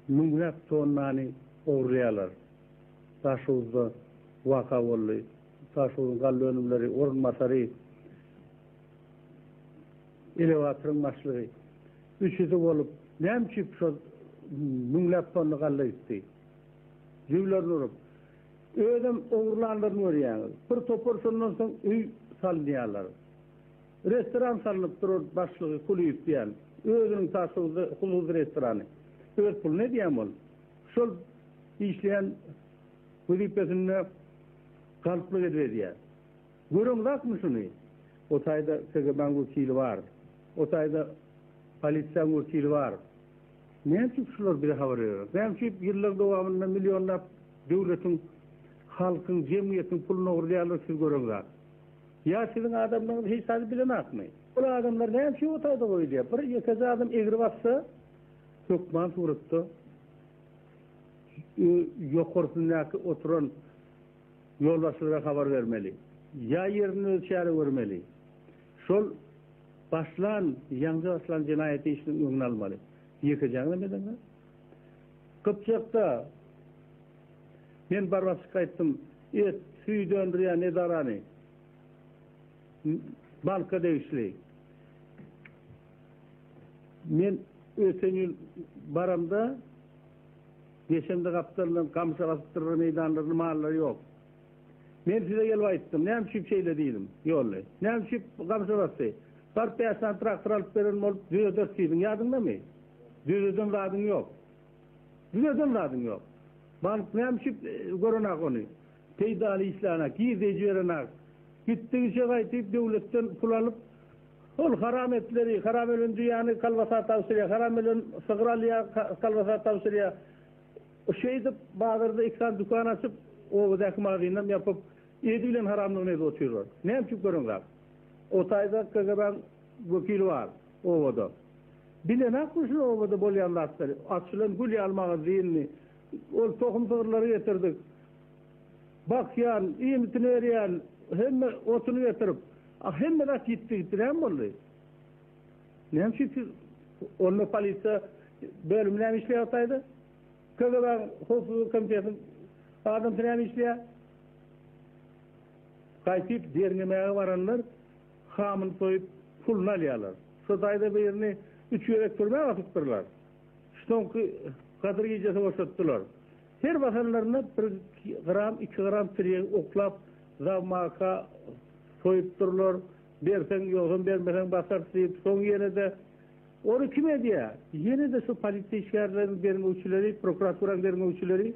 Müňläp tonnany ogurlaýarlar. Daşoguzda waka boldy. Daşoguzyň galla önümleri orunbasary, elewatoryň başlygy üçüsi bolup näme üçin şol müňläp tonna galla gitdi? Jübülerini urup. Özem ogurlanlaryny görýäňiz. Bir topar şondan soň öý salynýarlar. Restoran salnypdyr ol başlygy Kulyýew diýen. Özüniň Daşoguzda hususy restorany. Öz puluna edýämi ol? Şol işleýän wezipesinde galplyk edip edýär. Göreňzakmy şuny? O taýda KGB-niň wekili bar. O taýda polisiýanyň wekili bar. Näme üçin şular bize habar berenok? Näme üçin ýyllaryň dowamynda millionlap döwletiň, halkyň, jemgyýetiň puluny ogurlaýarlar siz göreňzak? Ýa siziň adamlaryňyz hiç zady bilenakmy? Ol adamlar näme üçin o taýda goýulýar? Bir ýekeje adam egri bassa, hökman suratda ýokarsyndaky oturan ýolbaşçylara habar bermeli. Ýa ýerinde özi çäre görmeli. Şol başlan, ýaňja başlan jenaýat işiniň öňüni almaly. Ýekejäňizem edeňzok. Gypjakda men baryp açyk aýtdym, et, süýt öndürýän edarany banka degişli. Men öten ýyl baramda, geçemde gapdalyndan gamşa basypdyrlar meýdanlaryny, mallary ýok. Men size gelip aýtdym, näme üçin şeýle diýdim, Ýolly. Näme üçin gamşa basdy? Baryp bäş sany traktor alyp beren bolup düzederis diýdiň, ýadyňdamy? Düzeden zadyň ýok. Düzeden zadyň ýok. Bank näme üçin görenak ony? Peýdaly işlänak, girdeji berenak. Gitdigiçe gaýtyp döwletden pul alyp, ol haram etleri, haram ölen düýäni kolbasa tabşyrýar, haram ölen sygyr alýar, kolbasa tabşyrýar. Şeýdip bazarda iki sany dükan açyp, obadaky magazynam ýapyp, edi bilen haramlygyny edip otyrlar. Näme üçin göreňzak? O taýda KGB-niň wekili bar obada. Bilenakmy şu obada bolýan zatlary? Açylan gül ýaly magazynny, ol tohum sygyrlary getirdik. Bakýan, iýmitini berýän, hemme otuny getirip, a hemme zat ýitdi gitdi, näme boldy? Näme üçin siz onda polisiýa bölümi näme işleýär o taýda? KGB-niň howpsuzlyk komitetiniň adamsy näme işleýär? Gaýtyp derňemäge baranlar hamyny soýup puluny alýarlar. Şo taýda birini üç gezek türmä basypdyrlar. Şu soňky Gadyr gijesi boşatdylar. Her basanlarynda bir gram, iki gram tirýegi oklap zawmaka soýupdyrlar. Berseň, ýogsam bermeseň basarys diýip, soň ýene-de Ony kim edýär? Ýene-de şu polisiýa işgärleriniň derňewçileri, prokuraturanyň derňewçileri.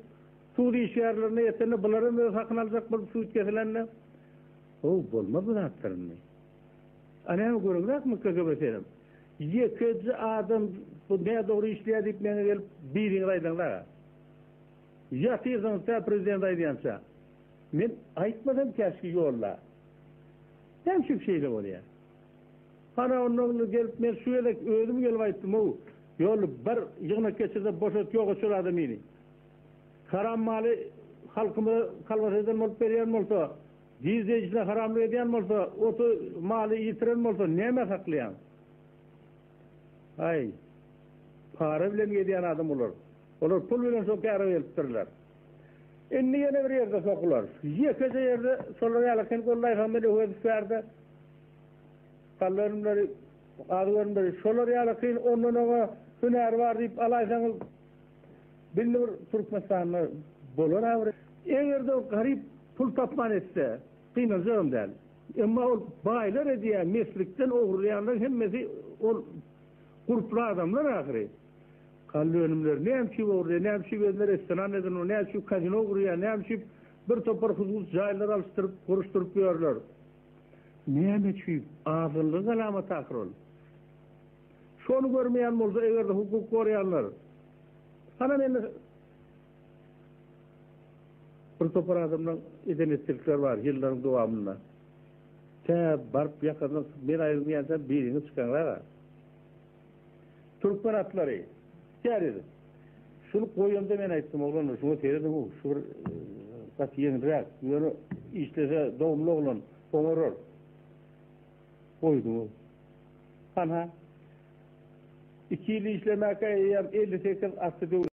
Sud işgärlerine ýetende bularam öz hakyny aljak bolup sud kesilende. How, bolmaz bu zatlar indi. A näme göreňzakmy KGB senem? Ýekeje adam bu nädogry işleýär diýip meňe gelip biriňiz aýdaňzak-a. Ýatyrsyňyz tä prezident aýdýança. Men aýtmasam käşgi ýolda. Näme üçin şeýle bolýar? Hana onda indi gelip men şu gezek özüm gelip aýtdym-ow, ýolda bir ýygnak geçirse boşat ýok şol adamyny. Haram maly halkymyza kolbasa eden bolup berýän bolsa, girdejisine haramlyk edýän bolsa, oty maly ýitiren bolsa nämä saklaýaň? Aý, para bilen gezýän adam olar. Olar pul bilen şo käre gelipdirler. Indi ýene bir ýerde sokular. Ýekeje ýerde şolar ýaly sen gollaýsaň men öwezip bärde galla önümleri, azyk önümleri şolar ýaly kyn ondan oňa hünäri bar diýip alaýsaňyz belli bir Türkmenistanda bolar bir. Eger-de ol garyp pul tapman etse gynanjagam däl. Emma ol baýlar edýär, meslikden ogurlaýanlaryň hemmesi ol gurply adamlar ahyry. Galla önümleri näme üçin ogurlaýar, näme üçin özüne restoran edinip, näme üçin kazino gurýar, näme üçin bir topar hususy jaýlar alyşdyryp, guruşdyryp ýörler. Näme üçin? Azgynlygyň alamaty ahyry ol. Şony görmeýän bolsa eger-de hukuk goraýanlar, hana mende bir topar adamlaryň eden etdilikleri bar ýyllaryň dowamynda. Tä baryp ýakadan men aýrylmaýançam biriňiz çykaňrak-a. Türkmen atlary. Käriz. Şuny goýanda men aýtdym, oglanlar, şuňa serediň-ow, şu bir gaty ýeňilräk, ýöne işlese dogumly oglan, oňarar. Goýduň-ow. Hanha, iki ýyl işlemäkä eýýäm 58 atly döwlet.